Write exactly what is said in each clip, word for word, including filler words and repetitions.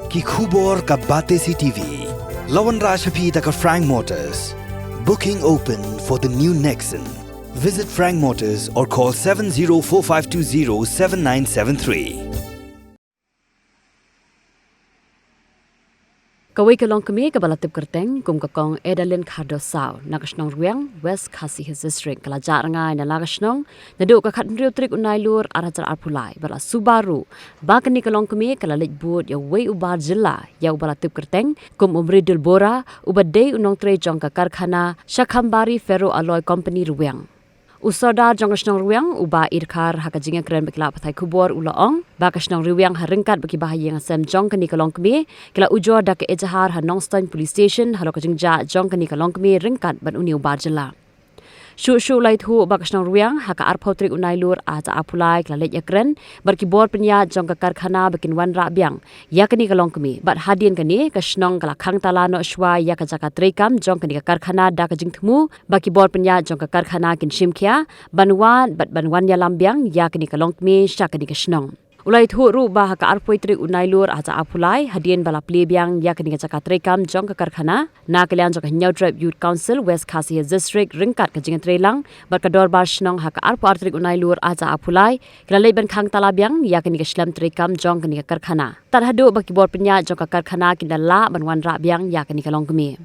Ki khubor ka Batesi T V. La wanrah sha phi da ka Frank Motors. Booking open for the new Nexon. Visit Frank Motors or call seven zero four five two zero seven nine seven three. Kawei ka longkmie kaba la tip kyrteng kum ka Kong Edalyn Khardosaw na ka shnong Rwiang, West Khasi Hills District, ka la jah rngai na la ka shnong naduh ka khathynriew tarik u Nailur arhajar arphew lai, bad la suba ruh ba kane ka longkmie ka la leit bud ïa uwei u bar jylla ïa uba la tip kyrteng kum u Mridul Bora, uba dei u nongtrei jong ka karkhana Shakhambari Ferro Alloy Company Rwiang. U Sordar jong ka shnong Rwiang, u Bah Irkhar, ha ka jingïakren bad ki lad pathai khubor u la ong ba ka shnong Rwiang ha ryngkat bad ki bahaïing hasem jong kane ka longkmie ki la ujor da ka ejahar ha Nongstoiñ Police Station halor ka jingjah jong kane ka longkmie ryngkat bad une u bar jylla. Shuh shuh la ïathuh ba ka shnong Rwiang ha ka arphew tarik u Nailur arhajar arphew lai ka la leit ïakren bad ki bor pynïaid jong ka karkhana ba kin wanrah biang ïa kane ka longkmie, bad hadien kane ka shnong ka la khang tala noh shuwa ïa ka jaka treikam jong kane ka karkhana da ka jingthmu ba ki bor pynïaid jong ka karkhana kin shim khia ban wad bad ban wan ïalam biang ïa kane ka longkmie sha kane ka shnong. U la ïathuh ruh ba ha ka arphew tarik u Nailur arhajar arphew lai, hadien ba la plie biang ïa kane ka jaka treikam jong ka karkhana na ka liang jong ka Hynñiewtrep Youth Council West Khasi Hills District ryngkat ka jingïatreilang bad ka dorbar shnong ha ka arphew ar tarik u Nailur arhajar arphew lai, ki la leit ban khang tala biang ïa kane ka shlem treikam jong kane ka karkhana. Tad haduh ba ki bor pynïaid jong ka karkhana kin da lah ban wanrah biang ïa kane ka longkmie.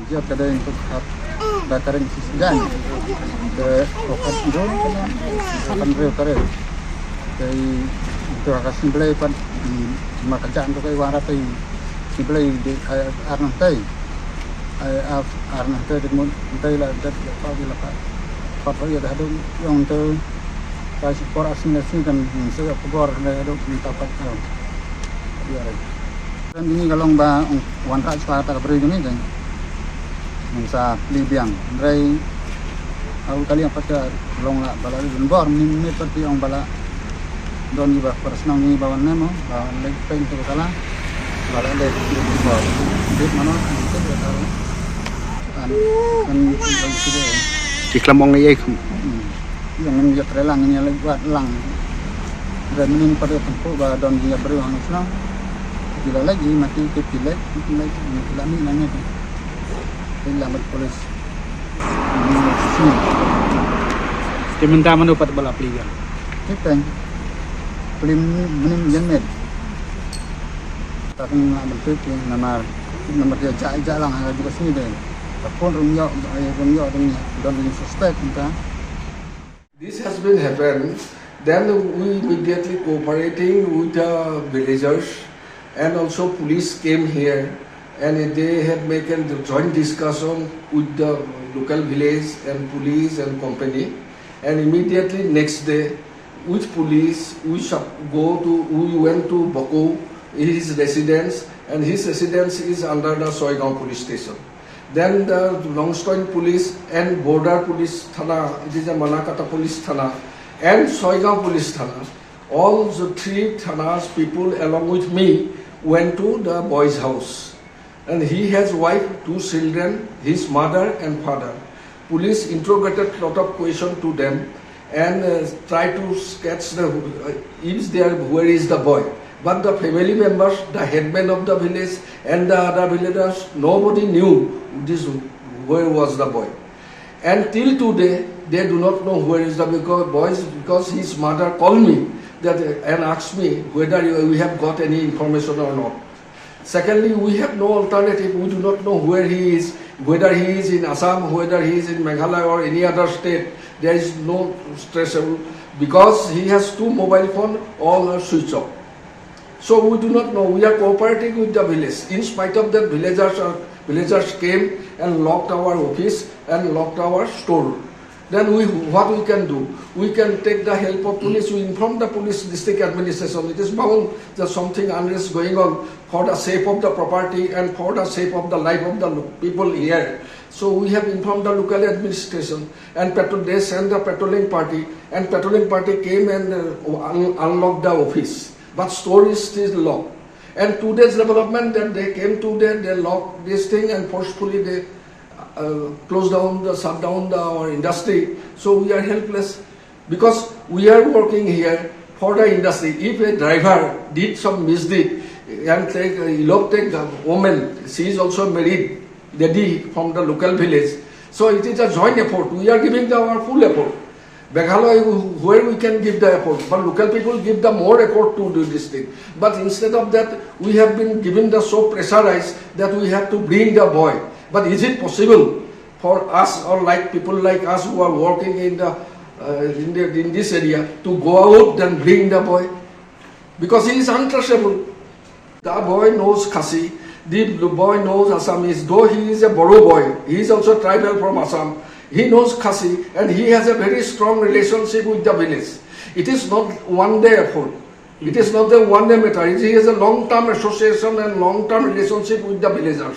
Jia ka dei untuk hap da taring sisi dan. Ke okat ndo kana akan reu kare. Ke itu akan simple pan di makajan tu kai warap ai simple di arnang tai. Ai arnang tai di mun tai la dat pa di la pa. Pat pa ya da dong yang tu kai si por asin asin kan saya kubor da dong minta pat. Ya rai. Kan ini ka long ba wanrah shuwa ta ka briew jong ngi kan. Ngan sa plie biang. Hynrei au kali ang pat ka long la ba la leh bor mynmiet pat phi ong ba la don ïa ba pyrshang ïa ba wan ne mo ba leh peng tu ka la. Ba la leh bor. Bit mano kan tu ka la. Kan kan tu. Ki klam ong ei ei. Hmm. Ïa ngan ïa trei lang, ngan ïa leit wad lang. Hynrei mynnin pat ïa tympu ba don ïa briew hangne shnong. Ki la leit ïa mati ki leit, ki leit, ki la mih nangne. Ki la mat police. Te mynta mano pat ba la plie ïa? Ki peng. Plie mynnin ïa met. Ta kong la mynta ki namar, namar ïa ja ja lang ha ju ka sngi de. Ta pun rum ïoh, rum ïoh don ïa suspect mynta. This has been happened, then we immediately cooperating with the villagers and also police came here and they had made a joint discussion with the local village and police and company, and immediately next day with police we sup- go to, we went to Boko, his residence, and his residence is under the Soigaon police station. Then the Nongstoiñ police and border police thana, it is a Manakata police thana, and Soigaon police thana. All the three thanas people along with me went to the boy's house. And he has wife, two children, his mother and father. Police interrogated lot of question to them and uh, try to catch the uh, if they are, where is the boy. But the family members, the headman of the village and the other villagers, nobody knew this where was the boy. And till today, they do not know where is the because boy, because his mother called me that uh, and asked me whether you, we have got any information or not. Secondly, we have no alternative. We do not know where he is, whether he is in Assam, whether he is in Meghalaya or any other state. There is no traceable because he has two mobile phone, all are switch off. So we do not know. We are cooperating with the village. In spite of that, villagers are, villagers came and locked our office and locked our store. Then we, what we can do? We can take the help of police. We inform the police, district administration. It is bound that something unrest going on for the sake of the property and for the sake of the life of the lo- people here. So we have informed the local administration and patrol. They sent the patrolling party, and patrolling party came and uh, un- unlocked the office. But store is still locked. And today's development that they came today, they locked this thing and forcefully they uh, closed down, the, shut down the, our industry. So we are helpless because We are working here for the industry. If a driver did some misdeed and take, eloped a woman, she is also married lady from the local village. So it is a joint effort. We are giving the, our full effort. Meghalaya, where we can give the effort, but local people give the more effort to do this thing. But instead of that, we have been given the so pressurized that we have to bring the boy. But is it possible for us, or like people like us who are working in the, uh, in the, in this area, to go out and bring the boy? Because he is untraceable. The boy knows Khasi, the boy knows Assamese, though he is a Boro boy, he is also tribal from Assam. He knows Khasi and he has a very strong relationship with the village. It is not one day effort. It is not a one day matter. It is a long term association and long term relationship with the villagers.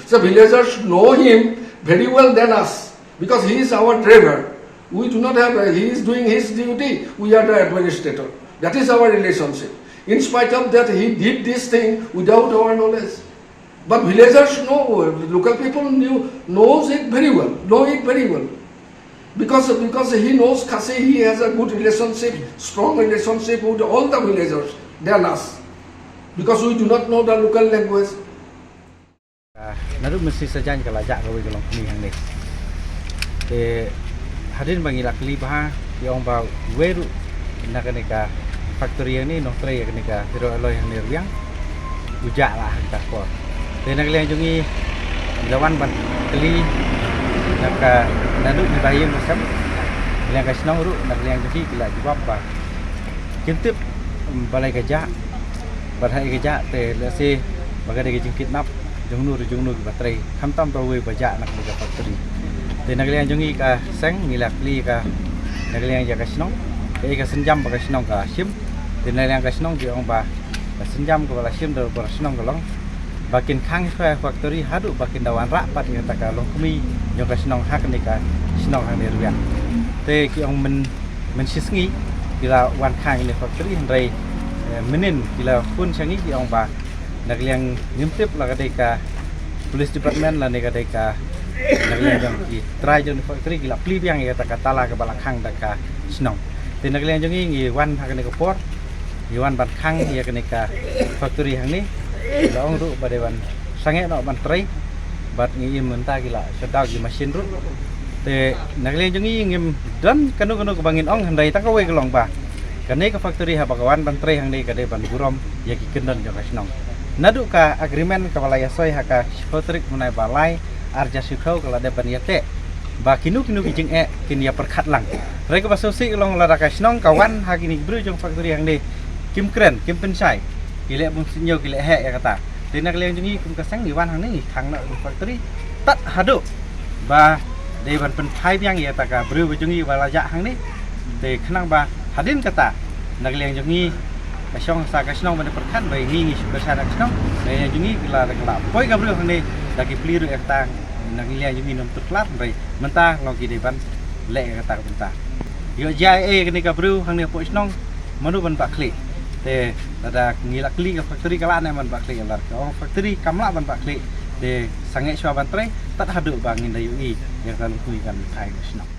The villagers know him very well than us because he is our driver. We do not have, a, he is doing his duty, we are the administrator. That is our relationship. In spite of that, he did this thing without our knowledge. But villagers know, local people knew, knows it very well, know it very well. Because, because he knows Khasi, he has a good relationship, strong relationship with all the villagers than us. Because we do not know the local language. Naduh mynsi sajan ka la jah kawei ka longkmie hangne. Te hadien ba ngi la kylli bha, ki ong ba wei ruh na kane ka factory hangne, nongtrei ïa kane ka ferro alloy hangne ruh u jah la ha kata ka por. Te na ka liang jong ngi, ngi la wan ban kylli na ka, naduh ngi ba ïeng ba sem, na ka liang ka shnong ruh, na ka liang jong ngi ki la jubab ba kim tip balei ka jah, balei ka jah, te lehse ba ka dei ka jingkidnap jong no ruh jong no kiba trei, khamtam tang uwei ba jah na kane ka factory. Te na ka liang jong ngi ka seng ngi la kylli ka, na ka liang ïa ka shnong, kaei ka sienjam ba ka shnong ka shim. Te na ka liang ka shnong ki ong ba ka sienjam kaba la shim da ka shnong ka long ba kin khang shuwa ïa ka factory haduh ba kin da wanrah pat ïa kata ka longkmie jong ka shnong ha kane ka shnong hangne ruh ïa. Te ki ong myn, mynshisngi ki la wan khang ïa kane ka factory, hynrei mynnin ki la phone sha ngi ki ong ba na ka liang ngim tip la ka dei ka police department lane ka dei ka, na ka liang jong ki trai jong kane ka factory ki la plie biang ïa kata ka tala kaba la khang da ka shnong. Te na ka liang jong ngi, ngi wan ha kane ka por, ngi wan ban khang ïa kane ka factory hangne. Ki la ong ruh ba dei ban sangeh noh ban trei, bad ngi im mynta ki la shutdown ki machine ruh. Te na ka liang jong ngi ngim don kano kano kaba ngin ong, hynrei tang kawei ka long ba kane ka factory haba ka wan ban trei hangne ka dei ban burom ïa ki kyndon jong ka shnong. Naduh ka agreement kaba la ïasoi ha ka shiphew tarik mynta ba lai, ar hajar shiphew ka la dep ban ïateh ba kino kino ki jingeh kin ïa pyrkhat lang. Hynrei kaba sngewsih ka long lada ka shnong ka wan ha kine ki briew jong factory hangne kim kren, kim pynshai, ki leh bun sniew, ki leh heh ïa kata. Te na ka liang jong ngi kum ka seng ngi wan hangne ngi khang noh factory tad haduh ba dei ban pynphai biang ïa kata ka briew ba jong ngi ba la jah hangne. Te khnang ba hadien kata na ka liang jong ngi ka shong sa ka shnong ban pyrkhat ba ngi ngi shu pyrkhat na ka shnong. Na ka liang jong ngi ki la, ki la poi ka briew hangne da ki plie ruh ïa kata, na ka liang jong ngi ngim tip klar, hynrei mynta long ki dei ban leh ïa kata ka bynta. Ïoh jia ei kane ka briew hangne hapoh shnong, mano ban bah khlieh? Te lada ngi la kylli ka factory ka lah ne ban bah khlieh, lada ka ong factory kam lah ban bah khlieh, te sangeh shuwa ban trei tad haduh ba ngin da ïohi ïa kata longkmie kan phai ka shnong.